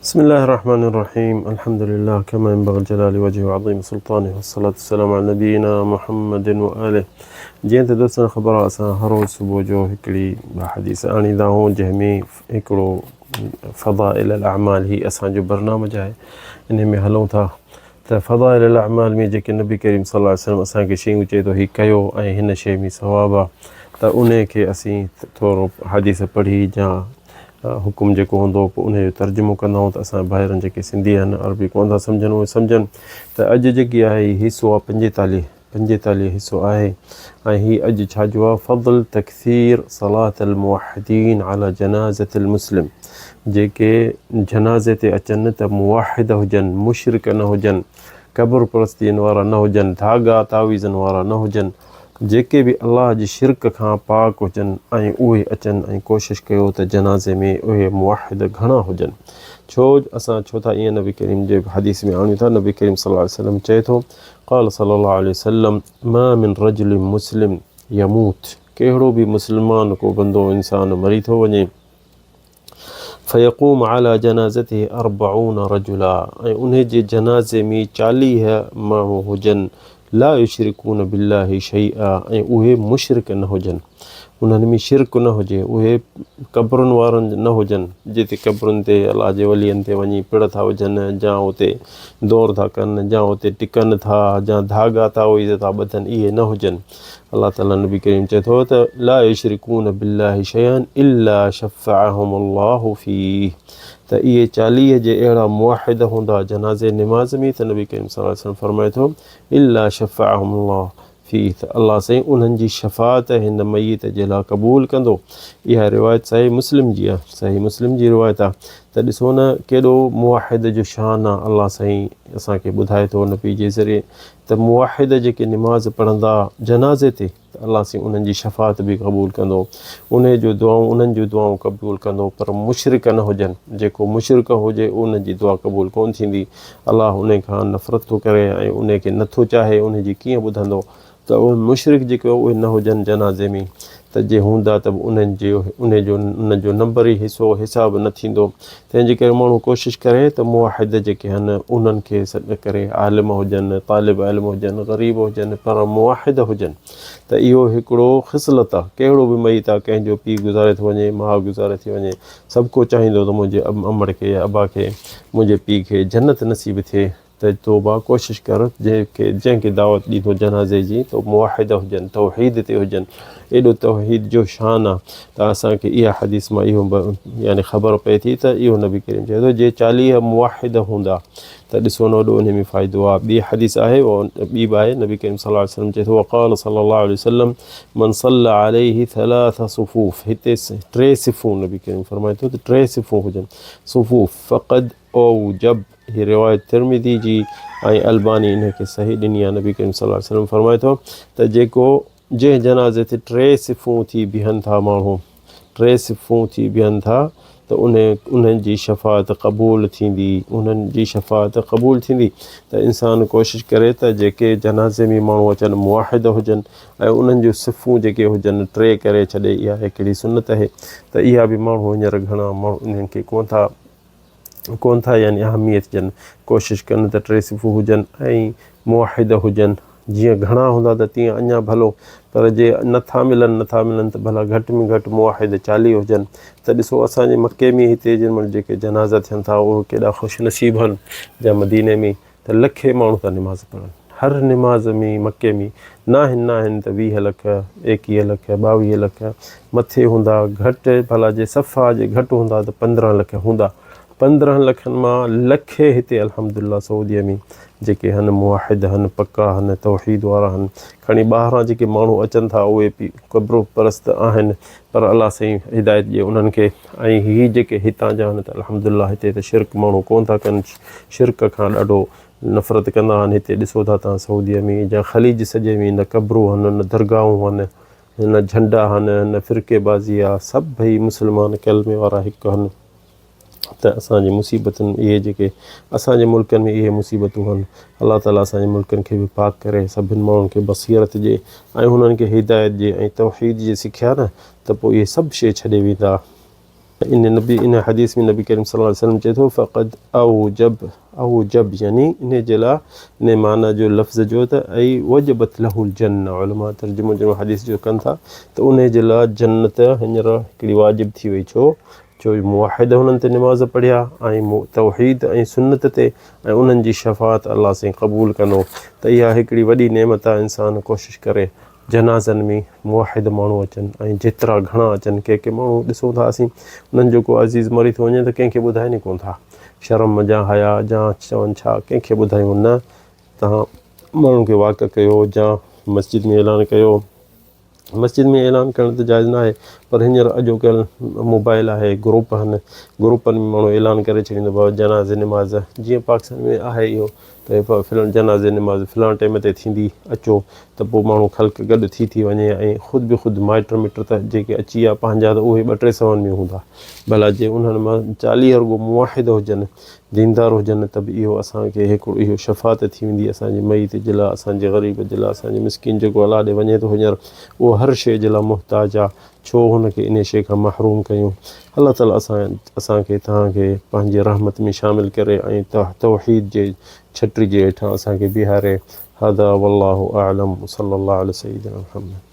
بسم الله الرحمن الرحيم الحمد لله كما ينبغي لجلال وجهه وعظيم سلطانه والصلاة والسلام على نبينا محمد وآله جيئن ته دوستن خبر آ اسان هر روز صبح جو هڪڙي حديث آڻيندا آهيون جنهن ۾ هڪڙو فضائل الاعمال هي اسان جو برنامج آهي ان ۾ هلون ٿا ته فضائل الاعمال ۾ جيڪي نبي ڪريم صلي الله عليه وسلم اسان کي شيون چئي ٿو هي ڪيو ۽ هن شيء ۾ ثواب آ ته انهي کي اسين ٿورو حديث پڙهي جا حڪم جيڪو هوندو پوء انهي جو ترجمو ڪندا آهيون ته اسان ڀائرن جيڪي سنڌي آهن عربي ڪونه ٿا سمجهن اهي سمجهن ته اڄ جيڪي آهي هي حصو آ 45 45 حصو آهي ۽ هي اڄ ڇا جو آهي فضل تڪثير صلاة الموحدين علي جنازة المسلم جيڪي جنازي تي اچن ته موحد هجن مشرڪ نه هجن قبر پرستين وارا نه هجن ڌاڳا تعويذن وارا نه هجن جيڪي به الله جي شرڪ کان پاڪ هجن ۽ اهي اچن ۽ ڪوشش ڪيو ته جنازي ۾ اهي موحد گهڻا هجن ڇو اسان ڇو ٿا ائين نبي ڪريم جي حديث ۾ آڻيون ٿا نبي ڪريم صلي الله عليه وسلم چئي ٿو قال صلي الله عليه وسلم ما من رجل مسلم يموت ڪهڙو به مسلمان ڪو بندو انسان مري ٿو وڃي فيقوم على جنازته اربعون رجلا ۽ انهي جي جنازي ۾ 40 ماڻهو هجن لا يشرڪون بالله شيئا ۽ اهي مشرڪ نه هجن انهن ۾ شرڪ نه هجي، اهي قبرن وارن نه هجن، جتي قبرن تي الله جي ولين تي وڃي پڙ ٿا وجهن جا اتي دور ٿا ڪن جا اتي ٽڪن ٿا جا ڌاڳا تعويذ ٿا ٻڌن اهي نه هجن. الله تعالي نبي ڪريم چئي ٿو ته لا يشرڪون بالله شيئا الا شفعهم الله فيه ته اهي 40 جي اهڙا موحد هوندا جنازي نماز ۾ ته نبي ڪريم صلي الله عليه وسلم فرمائي ٿو الا شفعهم الله فيه ته الله سائين انهن جي شفاعت هن ميت جي لاء قبول ڪندو. اها روايت صحيح مسلم جي آهي. صحيح مسلم جي روايت آهي ته ڏسو نه ڪيڏو موحد جو شان آهي الله سائين اسان کي ٻڌائي ٿو نبي جي ذريعي ته موحد جيڪي نماز پڙهندا جنازي تي ته الله سائين انهن جي شفاعت به قبول ڪندو انهي جو دعائون انهن جون دعائون قبول ڪندو پر مشرڪ نه هجن جيڪو مشرڪ هجي ان جي دعا قبول ڪون ٿيندي الله انهي کان نفرت ٿو ڪري ۽ انهي کي نه ٿو چاهي، انهي جي ڪيئن ٻڌندو ته اهي مشرڪ جيڪي اهي نه هجن جنازي ۾ ته جي هوندا ته به انهن جي انهي جو انهن جو نمبر ئي حصو حساب نه ٿيندو تنهن جي ڪري ماڻهو ڪوشش ڪري ته موحد جيڪي هن انهن کي سڏ ڪري عالم هجن طالب علم هجن غريب هجن پر موحد هجن ته اهو هڪڙو خصلت آ ڪهڙو به ميت آ ڪنهن جو پيء گذاري ٿو وڃي ماء گذاري ٿي وڃي سڀ ڪو چاهيندو ته منهنجي امڙ کي يا ابا کي منهنجي پيء کي جنت نصيب ٿئي ته توبه ڪوشش ڪر جنهن کي جنهن کي دعوت ڏيندو جنازي جي ته موحد هجن توحيد تي هجن ايڏو توحيد جو شان آ ته اسان کي اها حديث مان اهو يعني خبر پئي ٿي ته اهو نبي ڪريم چئي ٿو جي 40 موحد هوندا ته ڏسو نه وڏو انهي ۾ فائدو آ. ٻي حديث آهي ٻي به آهي نبي ڪريم صلي الله عليه وسلم چئي ٿو وقال صلي الله عليه وسلم من صلي عليه ثلاث صفوف هتي ٽي صفون نبي ڪريم فرمائي ٿو ته ٽي صفون هجن صفوف فقد اوجب هي روايت ترمذي جي ۽ الباني انهي کي صحيح ڏني آ نبي ڪريم صلي الله عليه وسلم فرمائي ٿو ته جيڪو جنهن جنازي تي ٽي صفون ٿي بيهن ٿا ماڻهو ٽي صفون ٿي بيهن ٿا ته انهي انهن جي شفاعت قبول ٿيندي انهن جي شفاعت قبول ٿيندي ته انسان ڪوشش ڪري ته جيڪي جنازي ۾ ماڻهو اچن موحد هجن ۽ انهن جون صفون جيڪي هجن ٽي ڪري ڇڏي اها هڪڙي سنت آهي ته اها به ماڻهو هينئر گهڻا ماڻهو انهن کي ڪونه ٿا ڪونه ٿا يعني اهميت ڏين ڪوشش ڪن ته ٽي صفون هجن ۽ موحد هجن جيئن گهڻا هوندا ته تيئن اڃا ڀلو پر جي نٿا ملن نٿا ملن ته ڀلا گهٽ ۾ گهٽ موحد 40 هجن ته ڏسو اسان جي مڪي ۾ هتي جن مهل جيڪي جنازا ٿين ٿا اهي ڪيڏا خوش نصيب هن جا مديني ۾ ته لکين ماڻهو ٿا نماز پڙهن هر نماز ۾ مڪي ۾ ناهن ناهن ته 20 لک 21 لک 22 لک مٿي هوندا گهٽ ڀلا جي صفا جي گهٽ هوندا ته 15 لک هوندا 15 لکن مان لکي هتي الحمدلله سعودي ۾ جيڪي هن موحد هن پڪا هن توحيد وارا هن کڻي ٻاهران جيڪي ماڻهو اچن ٿا اهي قبر پرست آهن پر الله سائين هدايت ڏي انهن کي ۽ هي جيڪي هتان جا آهن ته الحمدلله هتي ته شرڪ ماڻهو ڪون ٿا ڪن شرڪ کان ڏاڍو نفرت ڪندا آهن هتي ڏسو ٿا تان سعودي ۾ يا خليج سڄي ۾ نه قبرون آهن نه درگاهون آهن نه جهنڊا آهن نه فرقي بازي آهي سڀئي مسلمان ڪلمي وارا هڪ آهن ته اسان جي مصيبتن اهي جيڪي اسان جي ملڪن ۾ اهي مصيبتون هن الله تعالي اسان جي ملڪن کي به پاڪ ڪري سڀن ماڻهن کي بصيرت ڏي ۽ هنن کي هدايت ڏي ۽ توحيد جي سکيا نه ته پوء اهي سڀ شيء ڇڏي ويندا. ان نبي ان حديث ۾ نبي ڪريم صلي الله عليه وسلم چئي ٿو فقد اوجب اوجب يعني ان جي لاء ان معنيٰ جو لفظ جو ته اي وجبت له الجنه علماء ترجمو جنهن حديث جو ڪن ٿا ته ان جي لاء جنت هينئر هڪڙي واجب ٿي وئي ڇو جو موحد هنن تي نماز پڙهيا ۽ توحيد ۽ سنت تي ۽ انهن جي شفاعت الله سائين قبول ڪندو ته اها هڪڙي وڏي نعمت آهي انسان ڪوشش ڪري جنازن ۾ موحد ماڻهو اچن ۽ جيترا گهڻا اچن ڪي ڪي ماڻهو ڏسون ٿا اسين انهن جو ڪو عزيز مري ٿو وڃي ته ڪنهن کي ٻڌائين ئي ڪونه ٿا شرم جا حيا جا چون ڇا ڪنهن کي ٻڌايون نه تهان ماڻهن کي واڪ ڪيو جا مسجد ۾ اعلان ڪيو مسجد ۾ اعلان ڪرڻ ته جائز نه آهي پر هينئر اڄوڪل موبائل آهي گروپ آهن گروپن ۾ ماڻهو اعلان ڪري ڇڏيندو بابا جنازي نماز جيئن پاڪستان ۾ آهي اهو ته فلان جنازي نماز فلان ٽيم تي ٿيندي اچو ته پوء ماڻهو خلق گڏ ٿي ٿي وڃي ۽ خود به خود مائٽ مٽ ته جيڪي اچي ويا پنهنجا ته اهي ٻه ٽي سون ۾ هوندا ڀلا جي انهن مان 40 رڳو موحد هجن ديندار هجن ته به اهو اسان کي هڪڙو اهو شفاعت ٿي ويندي اسان جي ميت جي لاء اسان جي غريب جي لاء اسان جي مسڪين جيڪو الله ڏي وڃي ٿو هينئر اهو هر شيء جي لاء محتاج آ ڇو هن کي انهي شيء کان محروم ڪيون. الله تعالي اسان اسان کي توهان کي پنهنجي رحمت ۾ شامل ڪري ۽ توحيد جي ڇٽري جي هيٺان اسان کي بيهاري. هذا والله اعلم وصلي الله علي سيدنا محمد.